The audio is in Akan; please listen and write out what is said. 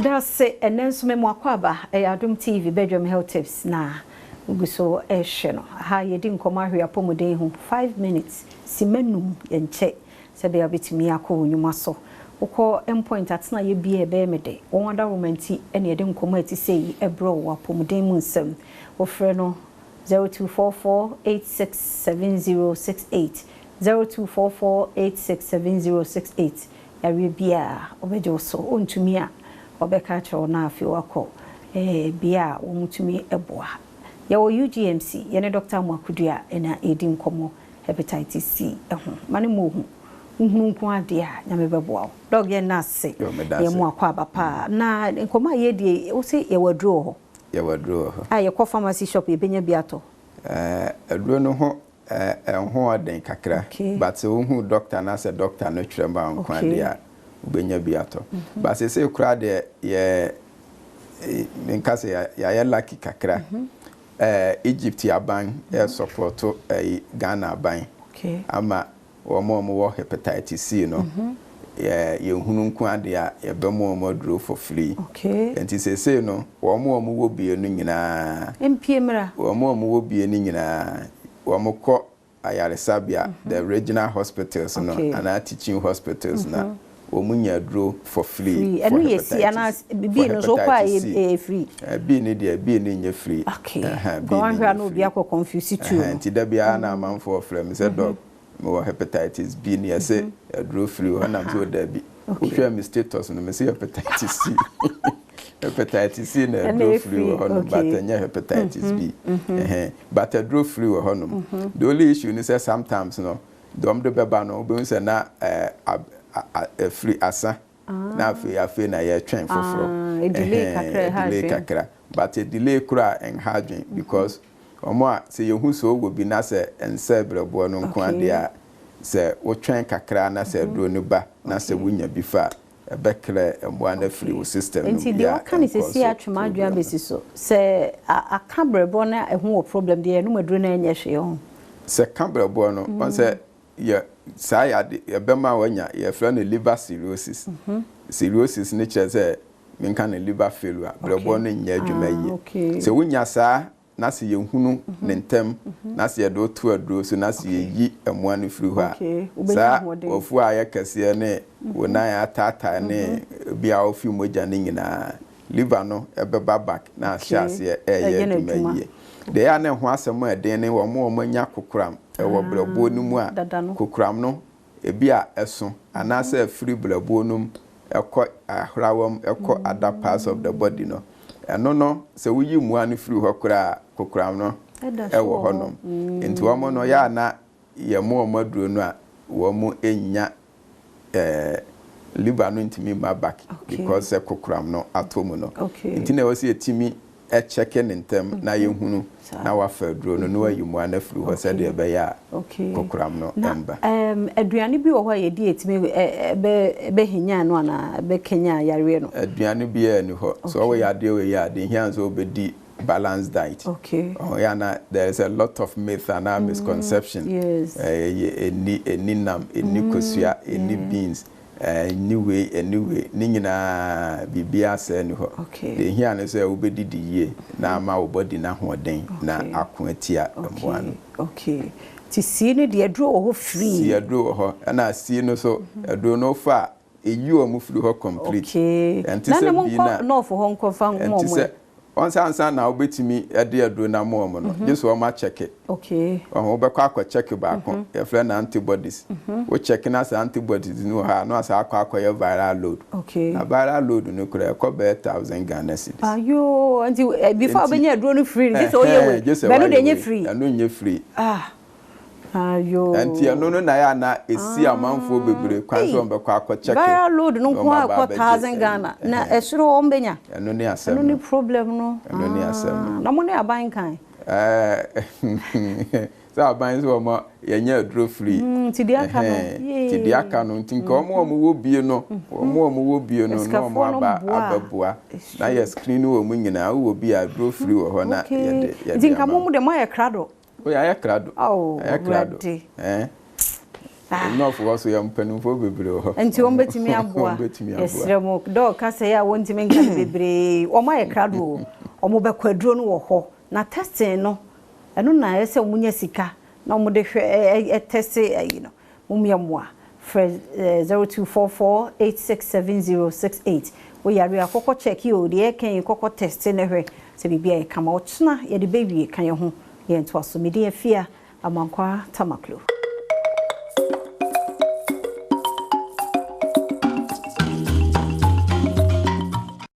Meda ase ɛnnɛ nso me mo akwaaba ɛyɛ Adom TV Badwam Health Tips na wogu so rehwɛ no. Aha yɛdi nkɔmmɔ ahwɛ apɔmuden ho 5 minutes sima 5, yɛnkyɛ sɛdeɛ wobɛtumi akɔ wo nnwuma so. Wokɔ Mpoint atenaeɛ bi a ɛbɛyɛ me de wɔn adaworoma nti ɛne yɛde nkɔmmɔ a ɛte sɛ yi ɛbrɛ wɔ apɔmuden mu nsɛm. Wɔfrɛ no 0244 867068, 0244 867068. Yareɛ biara ɔbɛgye wo so, ɔntumi a ɔbɛka akyerɛ wo na afei wakɔ bea a wɔmutumi boa. Yɛwɔ UGMC, yɛne Dr. Amoakodua ɛna ɛdi nkɔmmɔ hepatitis C ho. Ma ne mu ohu wohunu nko adeɛ a Nyame bɛboa wo. Doc, yɛn na ase. Yo, meda yɛn ase. Mu akɔ aba paa na nkɔmmɔ a yɛdie, wo sɛ yɛwɔ aduro wɔ hɔ? Yɛwɔ aduro wɔ hɔ. A yɛkɔ pharmacy shop yɛbɛnya bi atɔ? Aduro no ho ɛho ɔden kakra. But sɛ wohu doctor na sɛ doctor no twerɛ ma wo nko adeɛ a, wobɛnya bi atɔ. But seesei koraa deɛ, yɛ menka sɛ yɛayɛ lucky kakra. Egypt aban ɛsupport ɛyi Ghana aban ama wɔn a wɔwɔ hepatitis C no, yɛhunu nko adeɛ a, yɛbɛma wɔn aduro for free. Nti seesei no, wɔn a wɔwɔ bie no nyinaa mpie mmra. Wɔn a wɔwɔ bie no nyinaa, wɔn kɔ ayaresabea, the regional hospitals no anaa teaching hospitals na wɔn nya aduro for free. Free. Ɛno yɛ C anaa B no nso wokɔ a ɛyɛ free? B no deɛ, B no nyɛ free. B no nyɛ free. Obi akɔ confuse two no. Nti da biara na amanfoɔ frɛ me sɛ, "Doc, mewɔ hepatitis B ni, yɛsɛ aduro free hɔ." Nam sɛ o dabi, wohwɛ me status no, me sɛ hepatitis C, hepatitis C na aduro free wɔ hɔnom, but ɛnyɛ hepatitis B. But aduro free wɔ hɔnom. The only issue ni sɛ sometimes no, dɔm de bɛba no, wobɛhu sɛ na ɛfiri asa na afei na yɛtwɛn foforɔ. Delay. Kakra, but delay kora ɛnha adwen because ɔmo a sɛ yɛhu sɛ ɔwɔ bi na sɛ nsɛ brɛboɔ no nko adeɛ a, sɛ wotwɛn kakra na sɛ aduro no ba na sɛ wonya bi fa a, ɛbɛkrɛ mmoa no afiri wo system no. Nti deɛ ɔka ne sɛsi atwem adwene abɛsi so sɛ aka brɛboɔ no ɛho wɔ problem deɛ, ɛnom aduro no ɛnyɛ hwee ho? Sɛ ka brɛboɔ no, ɔn sɛ yɛ saa yɛade yɛbɛma wanya, yɛfrɛ no liver cirrhosis. Cirrhosis ne kyerɛ sɛ menka no liver failure, brɛboɔ no nyɛ adwuma yie. Sɛ wonya saa na sɛ yɛhunu ne ntɛm na sɛ yɛde woto aduro so na sɛ yɛyi mmoa no firi hɔ a, saa wafu a ayɛ kɛseɛ ne wo nan ataataa ne bi a wofi mogya no nyinaa, liver no ɛbɛba back na ahyɛ aseɛ ɛyɛ adwuma yie. Deɛ ɛyɛ a ne ho asɛm a ɛden ne wɔn a wɔanya kokoram ɛwɔ brɛboɔ no mu a, kokoram no ebi a ɛso anaasɛ afiri brɛboɔ no mu ɛkɔ ahrawa mu, ɛkɔ other parts of the body no, ɛno no sɛ woyi mmoa no firi hɔ koraa, kokoram no ɛwɔ hɔnom. Nti wɔn no yɛ ana yɛ mo wɔn aduro no a, wɔn nya liver no ntumi mma back because sɛ kokoram no atɔ mu no. Nti na ɛwɔ sɛ yɛtumi ɛkyɛke ne ntɛm na yɛhunu na wafa aduro no na wayi mmoa no afiri hɔ sɛdeɛ ɛbɛyɛ a kokoram no ɛmba. Aduane bi wɔ hɔ a yɛdi yɛtumi ɛbɛhenya no anaa ɛbɛkenya yareɛ no? Aduane biara ni hɔ sɛ ɔwɔ yadeɛ wɔ yi a, de hia nso wobɛdi balanced diet. Oh, yeah, na there is a lot of myth and misconception. Ɛni nam, ɛni kosua, ɛni beans, ɛni wei, ɛni wei ne nyinaa, biribiara sɛɛ ni hɔ. De hia ne sɛ wobɛdidi yie na ama wo body n'ahoɔden na ako atia mmoa no. Okay, ti C no deɛ, aduro wɔ hɔ free? C aduro wɔ hɔ, ɛna C no so aduro no fa a, eyi wɔn firi hɔ complete. Ɛnti sɛ bi na nɔɔfo hɔ nkɔfa nkɔmɔ. Ɛnti sɛ ɔnsa ansa na wobɛtumi ɛde aduro na ama wɔn no, gye so wɔn akyɛke. Ɔho wobɛkɔ akɔ kyɛke baako, yɛfrɛ no antibodies. Wo kyɛke na sɛ antibodies no wɔ hɔ a, na wasa akɔyɛ viral load. Na viral load no kora ɛkɔ bɛyɛ 1,000 Ghana cedis. Ayo, nti before wobɛnya aduro no free no, gye sɛ woyɛ wei. Bɛno deɛ nyɛ free? Ɛno nyɛ free. Ah. Ayo. Nti ɛno no na yɛ ana esi amanfoɔ bebree kwan sɛ wɔn bɛkɔ akɔ kyɛke. Viral load no nko akɔ 1,000 Ghana na ɛsoro wɔn bɛnya. Ɛno ne asɛm. Ɛno ne problem no. Ɛno ne asɛm no. Na mo ne aban kan? Sɛ aban sɛ wɔn yɛnyɛ aduro free. Nti deɛ aka no. Nti deɛ aka no, nti nka wɔn a wɔwɔ bie no, wɔn a wɔwɔ bie no na wɔn aba abɛboa na yɛ screen wɔ mu nyinaa, wowɔ bi a, aduro free wɔ hɔ na yɛde Nti nka mo deɛ mo ayɛ krado. O, yɛayɛ krado. Ayɛ krado. North hɔ so yɛ mpanimfoɔ bebree wɔ hɔ. Nti wɔn bɛtumi aboa. Wɔn bɛtumi aboa. Yɛsrɛ mo, dɔɔ kasa yi a wɔntumi nka no bebree, wɔn ayɛ krado o. Wɔn bɛkɔ aduro no wɔ hɔ. Na testing no, ɛno na ɛyɛ sɛ wɔn nya sika na wɔn de hwɛ ɛ ɛ test ɛyi no. Wɔn yɛ mmoa. Frɛ 0244 867068. Woyare a, kɔkɔ check yi o, deɛ ɛka yi kɔkɔ test ne hwɛ sɛ biribi ayɛ kama. Ɔkyena yɛde bɛwie ka yɛn ho yɛn to aso. Mede Afia Amankwa Tamaklo.